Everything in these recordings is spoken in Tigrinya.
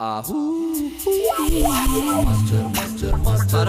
ኣሁ ማስተር ማስተር ማስተር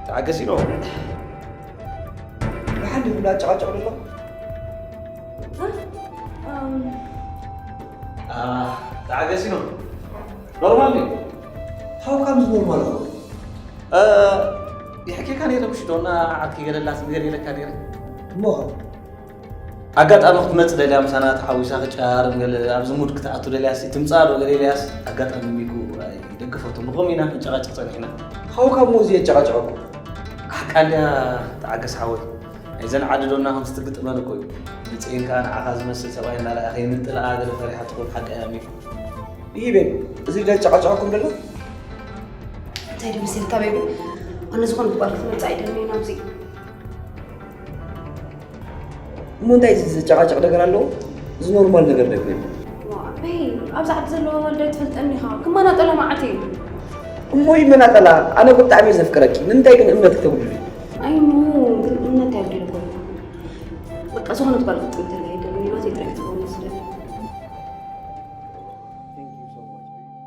ተዓገሲኖ። ብሓንዲ ኩላ ጨቃጨቅ ደሎ። ተዓገሲኖ። ኖርማል እዩ። How comes ኖርማል? ይሕኬካ ነይረ ምሽ ዶና ዓኪ ገለላት ነገር ኢለካ ነይረ። እሞ ኣጋጣሚ ክትመጽእ ደልያ ምሳና ተሓዊሳ ክጫር ገለ ኣብዚ ሙድ ክትኣቱ ደልያስ ትምጻእ ዶ ገለ ኢልያስ ኣጋጣሚ ሚኩ ኣይደገፈቱን ብኸምኡ ኢና ክንጨቃጨቅ ጸኒሕና። How come እዚ የጨቃጨቀኩም? ሓቃ እንድያ ተዓገስ ሓወይ። ናይዘን ዓዲ ዶና ከም ዝትግጥመን እኮ እዩ። ብጽኢን ከኣ ንዓኻ ዝመስል ሰብኣይ እናረኣኸ ይምንጥልኣ ገለ ፈሪሓ ትኾን ሓቂ እያ ሚኩ። ይሂ ቤቢ፣ እዚ ዶ የጨቃጨቀኩም ደሎ? እንታይ ዶ መሲልካ ቤቢ? ኣነ ዝኾነ ጓል ክትመጽእ ኣይደልን ኣብዚ። እሞ እንታይ እዚ ዝጨቃጨቅ ነገር ኣለዎ? እዚ ኖርማል ነገር ዶ ይኮን? ዋ፣ ኣበይ፣ ኣብዚ ዓዲ ዘለዋ ጓል ዶ ኣይትፈልጠኒ ኢኻ? ክመናጠላ መዓት እዩ። እሞ ይመናጠላ፣ ኣነ እኮ ብጣዕሚ እየ ዘፍቅረኪ። ንምንታይ ግን እምነት ክተጉድሉ? ኣይኑ፣ ግን እምነት ኣይጉድለኮ። በቃ ዝኾነት ጓል ክትጥምተላ ኣይደልን፣ ናተይ ጥራሕ ክትኸውን መስለኒ። Thank you so much, baby.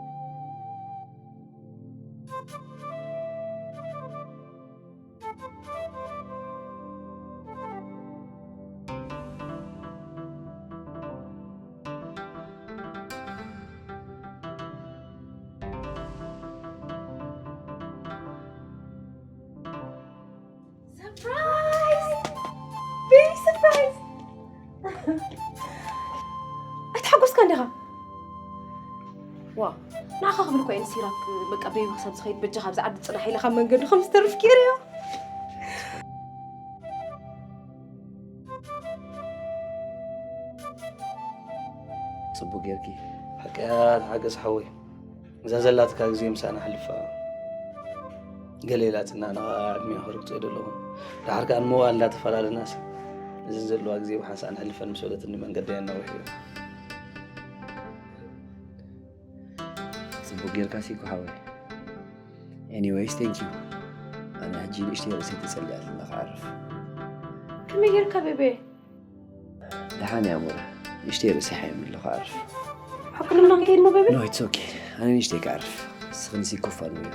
Surprise! Big surprise! ኣይተሓጎስካ እንዲኻ? ዋ፣ ንዓኻ ክብል እኮ እየ ንሲራክ በቃ በይኑ ክሳብ ዝኸይድ በጃኻ ኣብዚ ዓዲ ጽናሕ ኢለ ካብ መንገዱ ከም ዝተርፍ ገይረዮ። ጽቡቅ ጌርኪ። ሓቀያ ተሓገስ ሓወይ። እዛ ዘላትካ ግዜ ምሳና ኣሕልፋ። ገለ ኢላትና ንዓ ዕድሜኣ ከርግጾ ኣይደለኹን። ደሓር ከኣ ንምውዓል እንዳተፈላለናስ፣ እዚ ዘለዋ ግዜ ብሓንሳእ ነሕልፈን ምስ በለትኒ መንገደይ ኣናዊሐዮ። ጽቡቅ ጌርካ ሲኩ ሓወይ። Anyways, thank you. ኣነ ሕጂ ንእሽተይ ርእሰይ ተጸሊኣትልና ክዓርፍ። ከመይ ጌርካ ቤቤ? ደሓን እያ እሞ፣ ንእሽተይ ርእሰይ ሓይም ኣለኹ፣ ክዓርፍ። ሕክምና ክንከይድ እሞ ቤቢ? No, it's okay. ኣነ ንእሽተይ ክዓርፍ። ንስኺ ንሲኮፋ ንበዮ።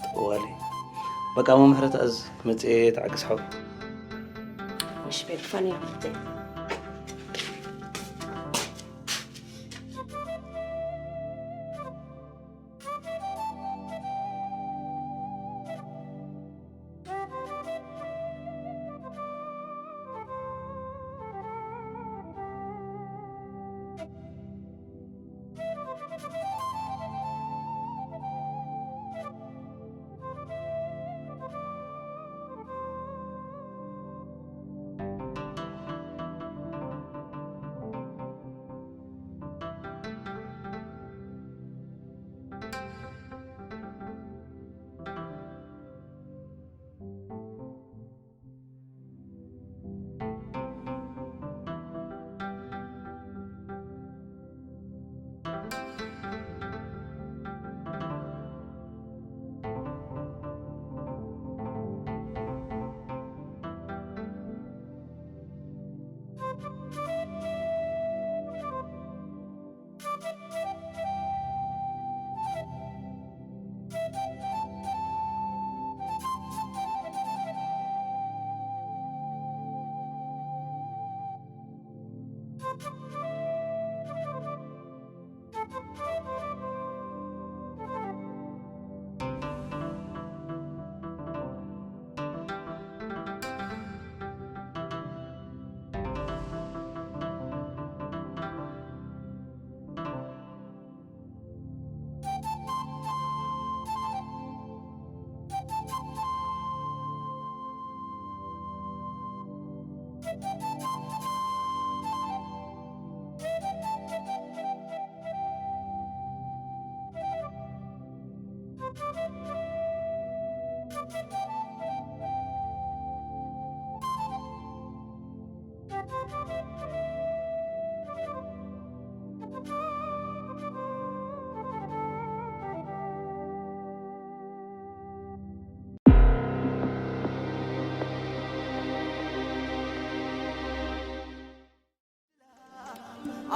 ጠዋሊ። በቃ፣ እሞ ምሕረት ኣዝ መጽኤ ተዓግስ ሓው። እሺ ቤቢ፣ ፋኒ መጽኤ።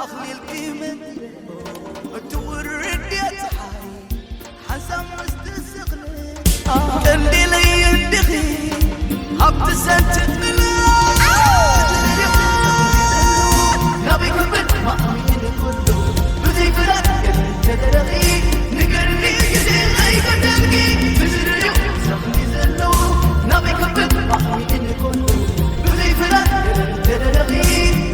ኣኽሊልኪ ምድሪ እትውርድ የፀሓይ ሓንሳብ ምስ ትስቕሊ ቀንዲለይ እንዲኺ ሃብቲ ሰንትትብላ ናበይ ክብል ማእሚን ኩሉ ብዘይ ፍላት ተደረኺ ንገርኒ ግዜ ኣይገደልኪ ብዝርዩ ዘኽሊ ዘለዉ ናበይ ክብል ማእሚን ኩሉ ብዘይ ፍላት ተደረኺ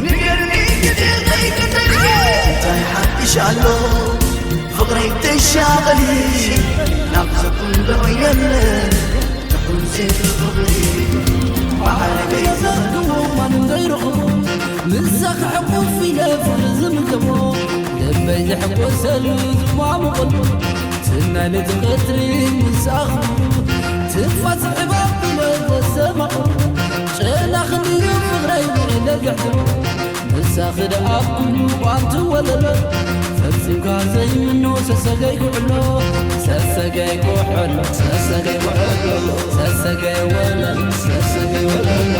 ንገርኒ ግዜ ኣይገደልኪ እንታይ ሓድሽ ኣሎ ፍቕረይ ተሻቐሊ ናብ ዘኩን ዶ የለን ትኹን ሴት ፍቕሪ ማዕረገይ ዘኽልዎ ማንም ዘይረኽቦ ንሳ ክሕቁፍ ኢለ ፍቕሪ ዝምገቦ ልበይ ዝሕጎሰሉ ዝማሙቐሉ ትናይ ለይቲ ቀትሪ ምሳኹ ትፋስ ዕባብ ኢለ ዘሰማቑ ጨና ክንድዩ ፍቕረይ ውዒለ ዘሕድሮ ንሳኺ ደኣ ኣብ ኩሉ እዋን ትወለሎ ፈጺምካ ዘይምኖ ሰሰገይ ኩሕሎ ሰሰገይ ኩሕሎ ሰሰገይ ኩሕሎ ሰሰገይ ወለሎ ሰሰገይ ወለሎ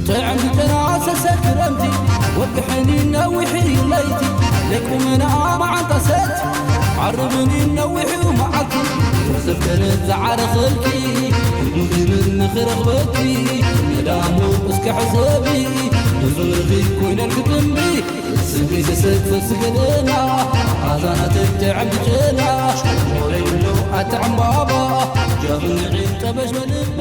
ጥዕምቲ ጥራሰ ሰክረምቲ ወግሐኒ ነዊሕ ለይቲ ለቁመና መዓንጣ ሰት ዓርብኒ ነዊሕ መዓልቲ ዘፍቀረት ዝዓረኸልኪ ንኽብል ንኽረኽበኪ ንዳሞ እስከ ሕሰቢ ብዙ ርኺብ ኮይነን ክትንቢ ስንቂ ስስክ ፍስገደና ኣዛናትክ ጥዕምቲ ጨና ሞለይሎ ኣትዕምባባ ጃኽንዒ ጠበሽ በልባ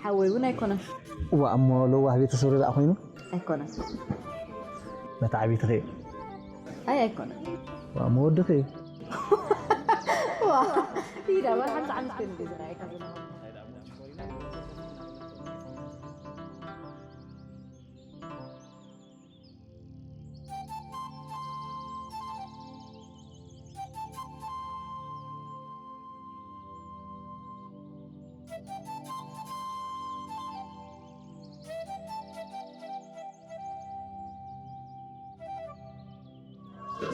ሓወይ እውን ኣይኮነን። እዋ እሞ ለዋህ ቤተሰብ ደኣ ኮይኑ ኣይኮነን። ነታ ዓቢትኺ ኣይ ኣይኮነን። እዋ እሞ ወድኺ ዋ ኢዳ ባ ሓምሳ ዓመት ኮይኑ ገዛ ኣይካ ዘለኹ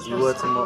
ህይወት እሞ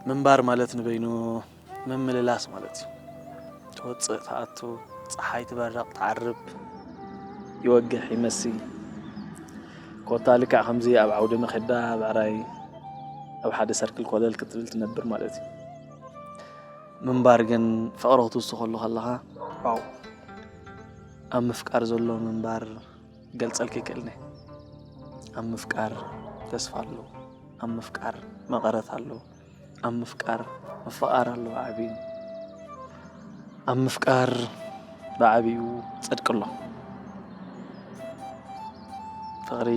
ምንባር ማለት ንበይኑ ምምልላስ ማለት እዩ። ትወፅእ ትኣቱ፣ ፀሓይ ትበርቕ ትዓርብ፣ ይወግሕ ይመሲ። ኮታ ልክዕ ከምዚ ኣብ ዓውደ መኸዳ ብዕራይ ኣብ ሓደ ሰርክል ኮለል ክትብል ትነብር ማለት እዩ። ምንባር ግን ፍቕሪ ክትውስኸሉ ከለኻ፣ ዋው፣ ኣብ ምፍቃር ዘሎ ምንባር ክገልጸልካ ይክእልኒ። ኣብ ምፍቃር ተስፋ ኣሎ፣ ኣብ ምፍቃር መቐረት ኣሎ፣ ኣብ ምፍቃር ምፍቓር ኣሎ ብዓቢኡ። ኣብ ምፍቃር ብዓቢኡ ጽድቂ ኣሎ። ፍቕሪ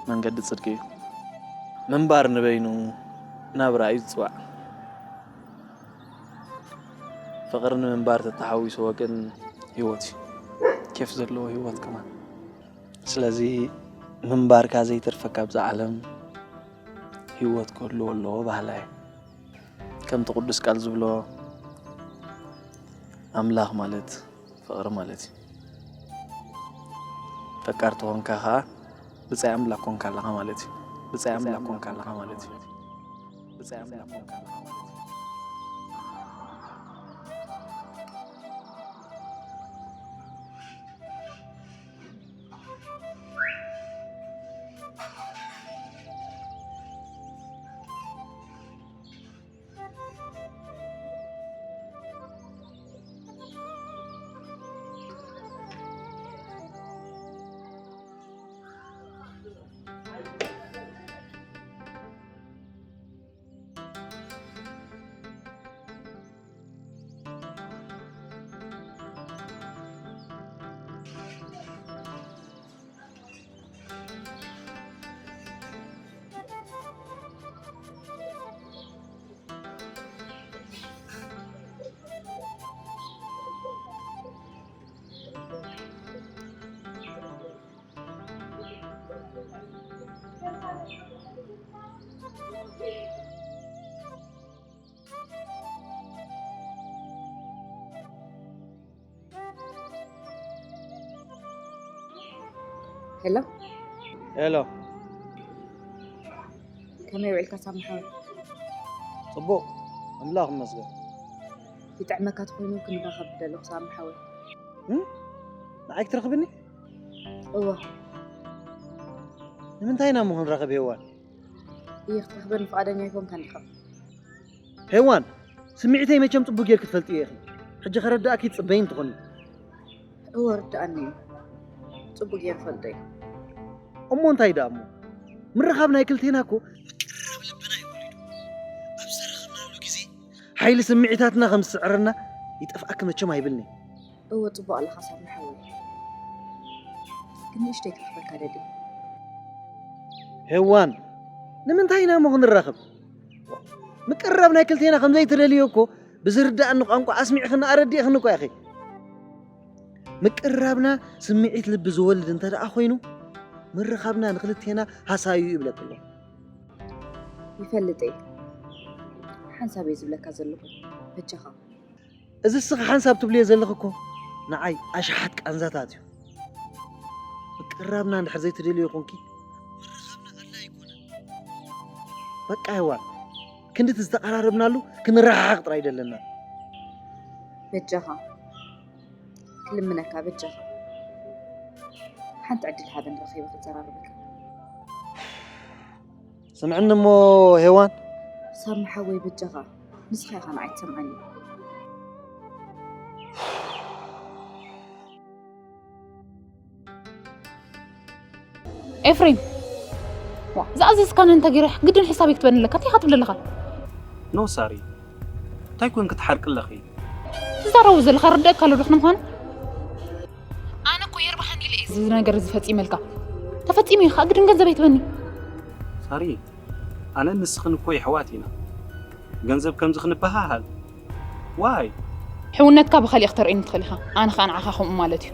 መንገዲ ጽድቂ እዩ። ምንባር ንበይኑ ናብራ እዩ ዝጽዋዕ። ፍቕሪ ንምንባር ተተሓዊስዎ ግን ህይወት እዩ። ኬፍ ዘለዎ ህይወት ከማን። ስለዚ ምንባርካ ዘይተርፈካ ኣብዛ ዓለም ህይወት ክህልዎ ኣለዎ በሃላይ እየ። ከምቲ ቅዱስ ቃል ዝብሎ ኣምላኽ ማለት ፍቕሪ ማለት እዩ። ፈቃር ተኾንካ ኸዓ ብጻይ ኣምላኽ ኮንካ ኣለኻ ማለት እዩ። ብጻይ ኣምላኽ ኮንካ ኣለኻ ማለት እዩ። ብጻይ ኣምላኽ ኮንካ ኣለኻ ማለት እዩ። ሄሎ፣ ሄሎ፣ ከመይ ውዒልካ ሳሚ ሓወይ? ጽቡቕ፣ ኣምላኽ ይመስገን። ይጥዕመካ ተኾይኑ ክንራኸብ ደለኹ ሳሚ ሓወይ። እም? ንዓይ ክትረኽብኒ? እወ፣ ንምንታይ ኢና እሞ ክንራኸብ ሄዋን? እየ ክትረኽበኒ ፍቓደኛ ኣይኮንካን ኢኻ። ሄዋን፣ ስምዒተይ መቸም ጽቡቕ ጌርኪ ትፈልጥዮ ኢኺ። ሕጂ ከረድኣኪ ትጽበይን ትኾኒ። እወ ርድኣኒ እዩ። ጽቡቕ ገይረ እፈልጦ እየ። እሞ እንታይ ደኣ እሞ? ምርኻብ ናይ ክልቴና እኮ ምቅርራብ ልብና እዩ ወሊዱ። ኣብ ዝተረኸብናሉ ግዜ ሓይሊ ስምዒታትና ከም ዝስዕረና ይጠፍኣኪ መቸም ኣይብልኒ። እወ ጽቡቕ ኣለኻ ሳሚ ሓወይ። ግን ንእሽተይ ክሕብረካ ደልየ። ሄዋን፣ ንምንታይ ኢና እሞ ክንራኸብ? ምቅርራብ ናይ ክልቴና ከም ዘይትደልዮ እኮ ብዝርድኣኒ ቋንቋ ኣስሚዕኽኒ ኣረዲእኽኒ እኮ ኢኺ። ምቅርራብና ስምዒት ልቢ ዝወልድ እንተ ደኣ ኮይኑ ምርኻብና ንክልቴና ሃሳዩ እዩ ይብለኪ ኣለኹ። ይፈልጥ እየ። ሓንሳብ እየ ዝብለካ ዘለኹ። በጃኻ። እዚ እስኺ ሓንሳብ ትብልዮ ዘለኺ እኮ ንዓይ ኣሽሓት ቃንዛታት እዩ። ምቅርራብና እንድሕር ዘይትደልዮ ኮንኪ ምርኻብና ኣድላይ ኣይኮነን። በቃ ሄዋን፣ ክንድቲ ዝተቐራረብናሉ ክንረሓሓቕ ጥራይ ደለና። በጃኻ ክልምነካ በጃኻ ሓንቲ ዕድል ሃበኒ ረኺበ ክዘራረበካ። ስምዕኒ እሞ ሄዋን። ሳሚ ሓወይ በጃኻ ንስኻ ኢኻ ንዓይ ትሰምዓኒ። ኤፍሬም፣ ዋ፣ ዝኣዘዝካኒ እንተገይረ ግድን ሕሳብ ይክትበኒ ኣለካ። እንታይ ኢኻ ትብል ኣለኻ? ኖ ሳሪ፣ እንታይ ኮንኪ ትሓርቂ ኣለኺ? ትዛረቡ ዘለኻ ርደእካ ኣሎ ዶ ምዃኑ? ኣነ እኮ የርብሓኒ ኢለ እየ እዚ ነገር እዚ ፈጺመልካ። ተፈጺሙ እዩ ኸኣ ግድን ገንዘብ ኣይትበኒ። ሳሪ፣ ኣነን ንስኽን እኮ የሕዋት ኢና። ገንዘብ ከምዚ ክንበሃሃል ዋይ። ሕውነትካ ብኻሊእ ክተርእየኒ ትኽእል ኢኻ፣ ኣነ ኸኣ ንዓኻ ከምኡ ማለት እዩ።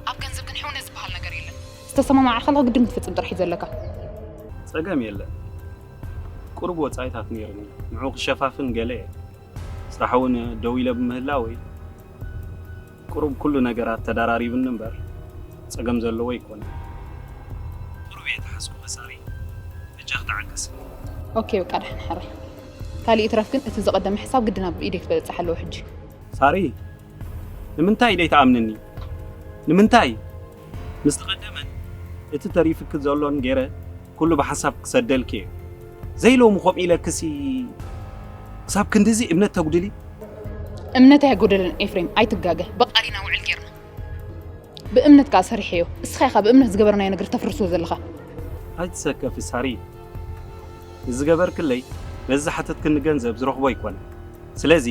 ኣብ ገንዘብ ግን ሕውነት ዝበሃል ነገር የለን። ዝተሰማማዕካሉ ግድን ክትፍጽም ጥራሕ እዩ ዘለካ። ጸገም የለን። ቁሩብ ወጻኢታት ነይሩኒ፣ ንዕኡ ክሸፋፍን ገለ እየ። ስራሕ እውን ደው ኢለ ብምህላወይ ቁሩብ ኩሉ ነገራት ተደራሪብኒ እምበር ጸገም ዘለዎ ኣይኮነን። ቁሩብ እየ ተሓዝኩ መሳሪ። በጃኺ ተዓገሲ። ኦኬ በቃ ደሓን ሕራይ። ካልእ ይትረፍ ግን እቲ ዝቐደመ ሕሳብ ግድን ኣብ ኢደይ ክበጽሕ ኣለዎ ሕጂ። ሳሪ፣ ንምንታይ ኢደይ ትኣምንኒ? ንምንታይ? ምስ ተቐደመን እቲ ተሪፍኪ ዘሎን ገይረ ኩሉ ብሓንሳብ ክሰደልኪ እየ። ዘይሎሙ ከምኡ ኢለክሲ ክሳብ ክንድዚ እምነት ተጉድሊ? እምነት ኣይጎደለን ኤፍሬም፣ ኣይትጋገ። ብቓል ኢና ውዕል ጌርና። ብእምነት ከኣ ሰሪሐዮ። እስኻ ኢኻ ብእምነት ዝገበርናዮ ነገር ተፍርስዎ ዘለኻ። ኣይትሰከፊ ሳሪ። ዝገበርክለይ በዚ ዝሓተትክኒ ገንዘብ ዝረኽቦ ኣይኮነ። ስለዚ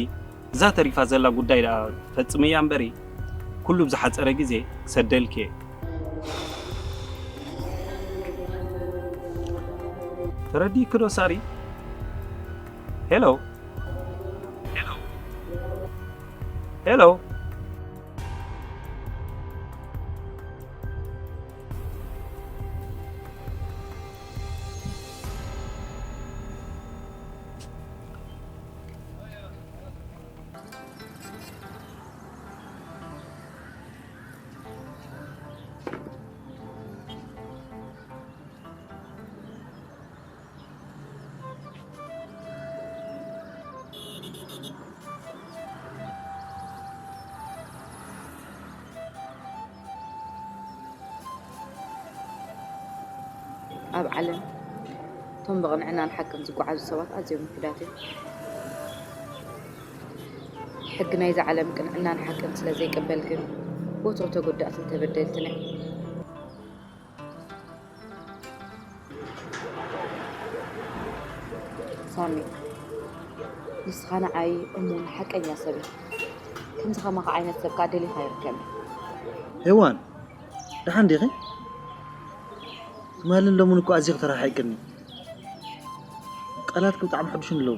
እዛ ተሪፋ ዘላ ጉዳይ ደኣ ፈጽምያ እምበሪ ኩሉ ብዝሓጸረ ግዜ ክሰደልኪ እየ። ተረዲእኪ ዶ ሳሪ? ሄሎ ሄሎ ሄሎ ኣብ ዓለም እቶም ብቕንዕናን ሓቅን ዝጓዓዙ ሰባት ኣዝዮም ውሑዳት እዮም። ሕጊ ናይዛ ዓለም ቅንዕናን ሓቅን ስለ ዘይቅበል ግን ወትሩ ተጎዳእትን ተበደልትን እዮም። ሳሚ፣ ንስኻ ንዓይ እሙን ሓቀኛ ሰብ ኢኻ። ከምዚ ከማኻ ዓይነት ሰብ ከኣ ደሊኻ ኣይርከብን። ሄዋን፣ ደሓን ዲኺ? ትማልን ሎምን እኮ ኣዚኺ ተረሓሒቅኒ። ቃላትኪ ብጣዕሚ ሕዱሽን ኣለዉ።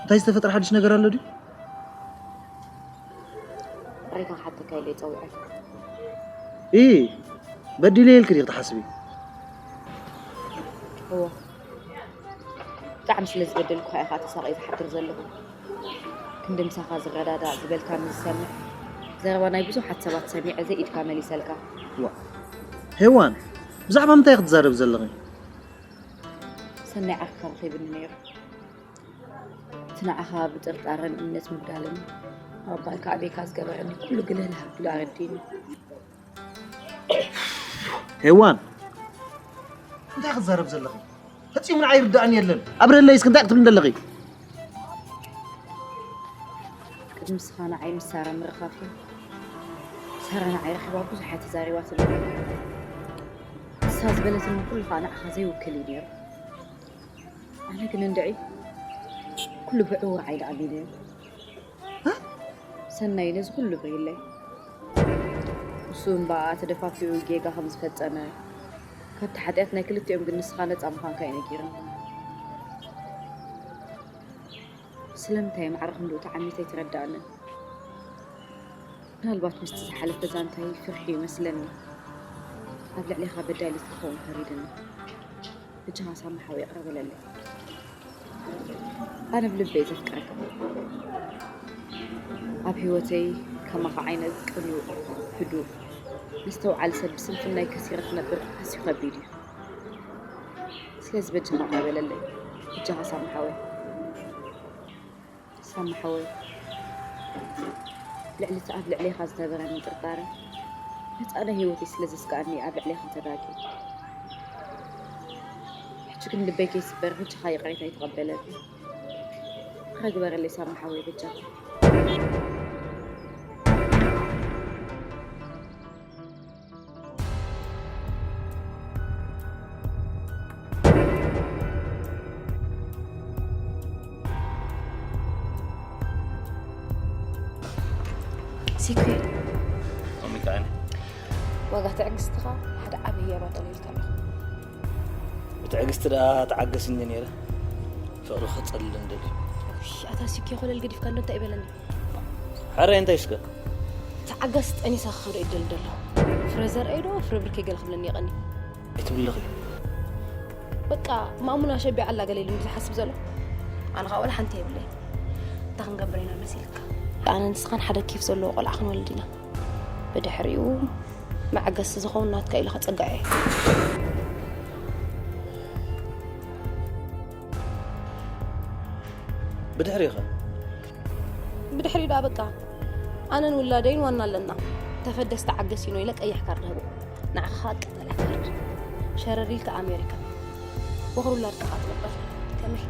እንታይ ዝተፈጥረ ሓድሽ ነገር ኣሎ ድዩ? ሬታ ክሓተካ ኢለ ጸዊዐካ። ኢ በዲለ ኢልኪ ዲኺ ትሓስቢ? እወ፣ ብጣዕሚ ስለ ዝበደልኩኻ ኢኻ ተሳቒ ዝሓድር ዘለኹ። ክንዲ ምሳኻ ዝረዳዳእ ዝበልካኒ ዝሰምዕ፣ ዘረባ ናይ ብዙሓት ሰባት ሰሚዐ ዘይ ኢድካ መሊሰልካ። ዋ፣ ሄዋን፣ ብዛዕባ ምንታይ ክትዛረብ ዘለኺ? ሰናይ ዓርክኻ ረኺብኒ ነይሩ። እቲ ንዓኻ ብጥርጣረን እምነት ምጉዳልን ኣብ ባልካ ኣበይካ ዝገበረኒ ኩሉ ግልህልህ ኣቢሉ ኣረዲእኒ። ሄዋን፣ እንታይ ክትዛረብ ዘለኺ? ፈጺሙ ንዓይ ይርዳእኒ የለን። ኣብረለይ እስኪ እንታይ ክትብሊ ዘለኺ? ቅድሚ ንስኻ ንዓይ ምስ ሳራ ምርኻብካ ሳራ ንዓይ ረኺባ ብዙሕ እያ ተዛሪባትኒ። ንሳ ዝበለትኒ ኩሉ ከዓ ንዓኻ ዘይውክል እዩ ነይሩ። ኣነ ግን እንድዒ ኩሉ ብዕውር ዓይኒ ኣሚነ። ሰናይ ነዚ ኩሉ ብሪለይ። ንሱ እምበኣ ተደፋፊኡ ጌጋ ከም ዝፈጸመ ካብቲ ሓጢኣት ናይ ክልቲኦም ግን ንስኻ ነጻ ምዃንካ እዩ ነጊርኒ። ስለምንታይ ማዕረ ክንድኡ ተዓሚተ ኣይተረድኣንን። ምናልባት ምስቲ ዝሓለፈ ዛንታይ ፍርሒ ይመስለኒ ኣብ ልዕሌኻ በዳሊት ክኸውን ፈሪድኒ። ብጃኻ ሳሚ ሓወይ ይቕረ በለለይ። ኣነ ብልበይ ዘፍቅረካ። ኣብ ህይወተይ ከማኻ ዓይነት ቅኑዕ፣ ህዱእ፣ መስተውዓሊ ሰብ ብስንፍናይ ከሲረ ክነብር ኣዝዩ ከቢድ እዩ። ስለዚ በጃኻ ይቕረ በለለይ። ብጃኻ ሳሚ ሓወይ። ሳሚ ሓወይ፣ ልዕሊ እቲ ኣብ ልዕሌኻ ዝነበረኒ ጥርጣረ፣ ነጻ ናይ ህይወተይ ስለ ዘስግኣኒ ኣብ ልዕሌኻ ተዳግየ። ሕጂ ግን ልበይ ከይስበር በጃኻ ይቕሬታ ይተቐበለኒ። ይቕረ ግበረለይ ሳሚ ሓወይ በጃኻ። ሲኩ ኦሚካን ዋጋ ትዕግስትኻ ሓደ ዓብዪ የባጠለልካ ኣለኹ። ብትዕግስቲ ደኣ ተዓገስኒ ነይረ ፍቕሪ ክጸልል እንደሊ ኣታ ሲኩ ኮለል ገዲፍካ እንዶ እንታይ ይበለኒ? ሕራይ እንታይ እስከ ተዓገስ ጠኒሳ ክኸዶ ይደል ደሎ ፍረ ዘርአይ ዶ ፍረ ብርከይ ገለ ክብለኒ የቐኒ ኣይትብልኺ በቃ ማሙና ሸቢዓ ኣላ ገለ ኢሉ ዝሓስብ ዘሎ ኣነ ኸዓ ወላ ሓንቲ የብለይ እንታይ ክንገብር ኢና መሲልካ ኣነ ንስኻን ሓደ ኬፍ ዘለዎ ቆልዓ ክንወልድ ኢና ብድሕሪኡ መዐገሲ ዝኸውን ናትካ ኢሉ ከጸግዐ እየ። ብድሕሪኸ? ብድሕሪኡ ደኣ በቃ ኣነን ውላደይን ዋና ኣለና። ተፈደስ ተዓገስ ኢኖ ኢለ ቀይሕ ካርድ ህቦ። ንዓኻ ኸኣ ቀጠልያ ካርድ። ሸረር ኢልካ ኣሜሪካ። ወኽሪ ውላድካ ኸኣ ትነበር። ከመይ?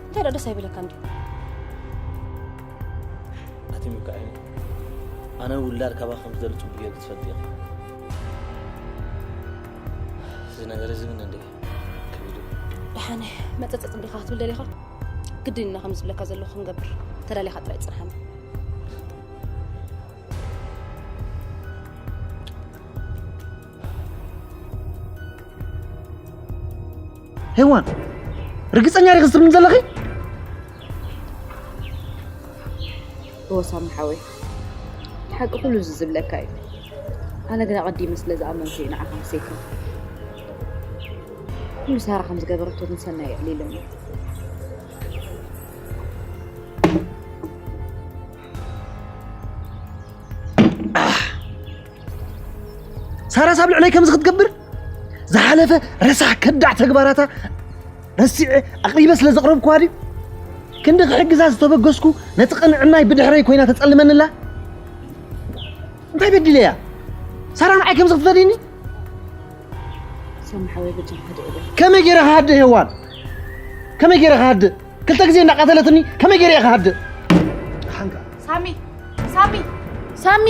እንታይ ደኣ ደስ ኣይብለካን ድዩ? ኣቲ ሚካኤል፣ ኣነ ውላድ ካባ ከም ዝደሊ ጽቡቅ ጌርኪ ትፈልጢ ኢኺ። እዚ ነገር እዚ ግን እንዴ ከቢዱ። ደሓነ መጸጸጽ እንዲኻ ክትብል ደሊኻ? ግድን ኢና ከም ዝብለካ ዘለኹ ክንገብር። ተዳሊኻ ጥራይ ጽንሓና። ሄዋን፣ ርግጸኛ ዲኺ ዝትብልኒ ዘለኺ? እወ ሳሚ ሓወይ፣ ሓቂ ኩሉ እዚ ዝብለካ እዩ። ኣነ ግን ኣቐዲመ ስለ ዝኣመንኩ እዩ ንዓኻ ምሰይካ። ኩሉ ሳራ ከም ዝገበረቶ ግን ሰናይ የዕሊለኒ። ሳራስ ኣብ ልዕለይ ከምዚ ክትገብር? ዝሓለፈ ረሳሕ ከዳዕ ተግባራታ ረሲዐ ኣቕሪበ ስለ ዘቕረብኩዋ ድዩ? ክንዲ ክሕግዛ ዝተበገስኩ ነቲ ቅንዕናይ ብድሕረይ ኮይና ተጸልመኒ ኣላ? እንታይ በዲለያ? ሳራ ንዓይ ከምዚ ክትፈድይኒ? ሳሚ ሓወይ በጃኻ ህድእ በል። ከመይ ገይረ ክሃድእ ሄዋን? ከመይ ገይረ ክሃድእ? ክልተ ግዜ እንዳቐተለትኒ ከመይ ገይረ እየ ክሃድእ? ሓንካ ሳሚ ሳሚ ሳሚ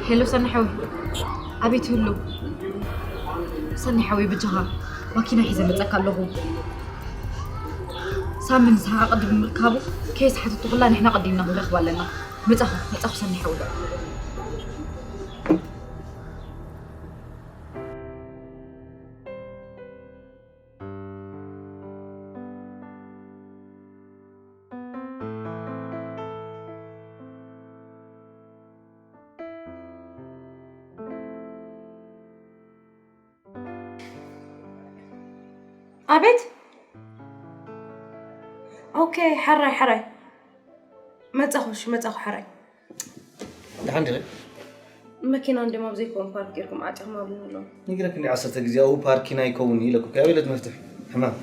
ሄሎ ሰኒ ሓወይ፣ ኣበይ ትህሉ? ሰኒ ሓወይ፣ ብጃኻ ማኪና ሒዘ መጸካ ኣለኹ። ሳሚ ንስኻ ቅድሚ ምርካቡ ኬስ ሓተቱ ኩላ ንሕና ቀዲምና ክንረኽባ ኣለና። መጻኹ፣ መጻኹ ሰኒ ሓወይ። ኣቤት። ኦኬ፣ ሕራይ፣ ሕራይ። መጻኹ፣ እሺ፣ መጻኹ፣ ሕራይ። ደሓን ዲኺ? መኪና እንድም ኣብ ዘይከውን ፓርክ ጌርኩም ዓጢኹም ኣብሉኒ ኣለዉ። ነጊረኪ እንዲ ዓሰርተ ግዜ፣ ኣብኡ ፓርኪን ኣይከውን ኢለኩ። ከ ኣበይ ኢለት መፍትሕ? ሕማም።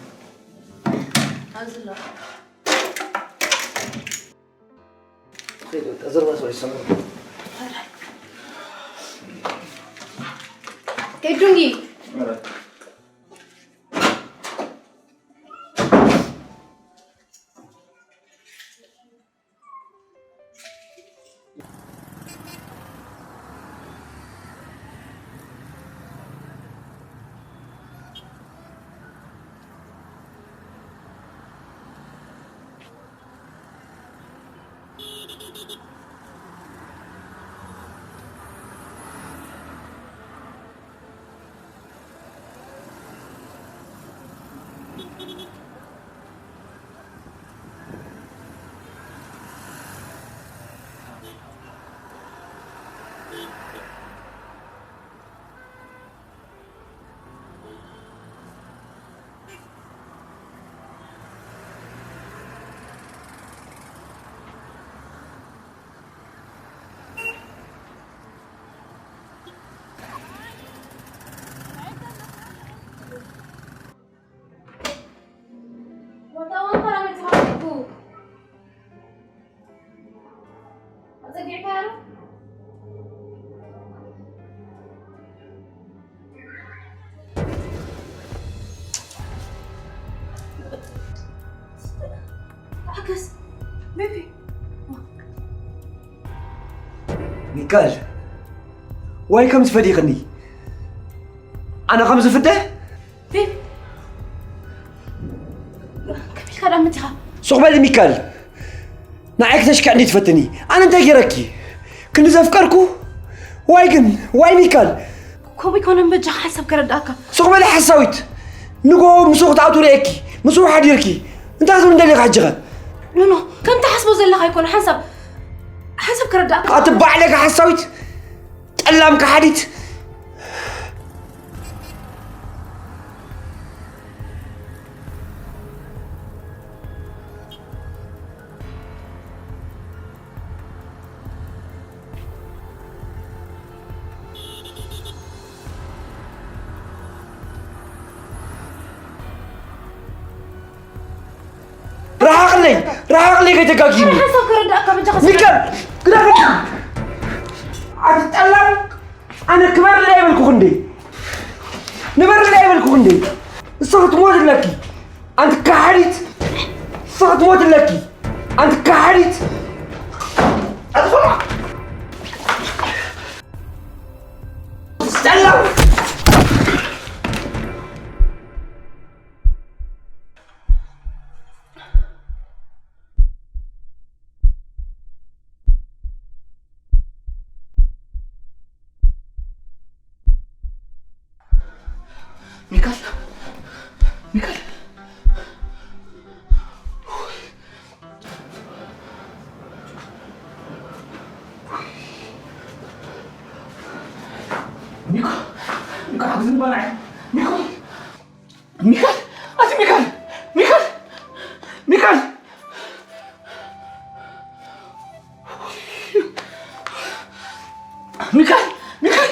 ኣብዚ ኣሎ። ከይደ፣ በቃ፣ ዘረባ ሰው ኣይሰማም። ከይዱ እንዲ። ኧረ። ሚካል፣ ዋይ ከምዚ ፈዲኽኒ? ኣነ ከም ዝፍደ ፊብ ከመይ ኢልካ ደኣ መጺኻ? ሱቕ በሊ ሚካል። ንዓይ ክተሽክዕኒ ትፈትኒ? ኣነ እንታይ ገይረኪ? ክንዲ ዘፍቀርኩ? ዋይ ግን ዋይ ሚካል። ከምኡ ኣይኮነን በጃኻ ሓንሳብ ከረድኣካ። ሱቕ በሊ ሓሳዊት። ንጎ ምስኡ ክትኣቱ ርእየኪ ምስኡ ሓዲርኪ እንታይ ክትብል እንደሊኻ ሕጂኸ? ኖኖ ከም ትሓስቦ ዘለኻ ኣይኮነ ሓንሳብ ሓንሳብ ከረድኣካ። ኣቲ ባዕለካ ሓሳዊት ጠላም ከሓዲት። ርሓቕለይ ርሓቕለይ ከይተጋጊኒ። ሓንሳብ ከረድኣካ በጃኻ። ሚካል ግደፈኒ። ኣቲ ጠላም ኣነ ክበርላ ይበልኩ ክንደይ ንበርላ ይበልኩ ክንደይ እሱ ክትሞት ኣለኪ ኣንቲ ካሓዲት እሱ ክትሞት ኣለኪ ኣንቲ ካሓዲት ኣጥፍራ ስጠላ ሚካል ሚካል ሚኮ ሚኮ ሓግዝኒ ባናይ ሚኮ ሚካል ኣቲ ሚካል ሚካል ሚካል ሚካል ሚካል